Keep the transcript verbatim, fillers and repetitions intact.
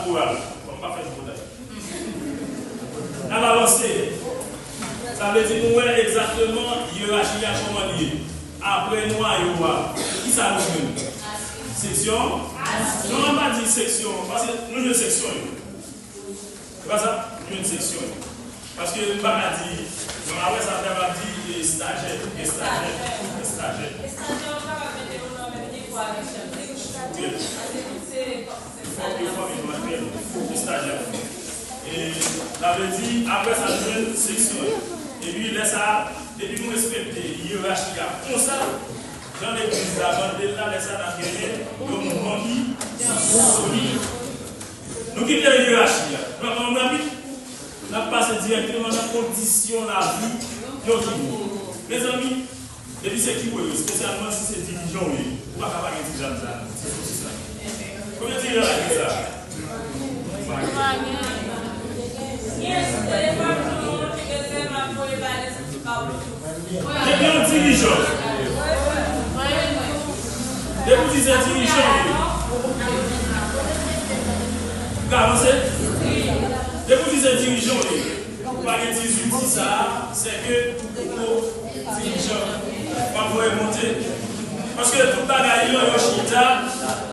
Moral. Bon, m pa fè tripotay. N ap avanse. Sa vle di nou wè egzakteman yerachi a kòman li ye. Apre nwayo a, kisa nou jwenn? Seksyon? Non, an pa di seksyon, paske nou jwenn seksyon yo. Se pa sa? Nou jwenn seksyon yo. Paske m pa ka di, non, apre sa, m kapab di, e, estajè, estajè, estajè. Estajè, ou kapab mete yo nan menm nivo avèk chèf de. Paske tout se Yo fòme nou antre nou, estajè. E sa vle di, apre sa, nou jwenn seksyon yo. Epi lè sa, depi nou respekte yerachi a konsa, jan legliz la mande l la, lè sa, n ap genyen yon mouvman ki solid. Nou kite yerachi a. Nou ap konprann rapid? N ap pase dirèkteman nan kondisyon lavi yon kibou. Mezanmi, depi se kibou yo, espesyalman si se dirijan w ye, ou pa ka pa gen ti dram sa, ti sousi sa. Konbyen dirijan la gen sa? Depi yon dirijan, depi w di se dirijan w ye, ou ka avanse? Depi w di se dirijan w ye, ou pa gen ti zouti sa a, se ke ou ko dirijan. W ap voye monte. Paske tout bagay yo, yo chita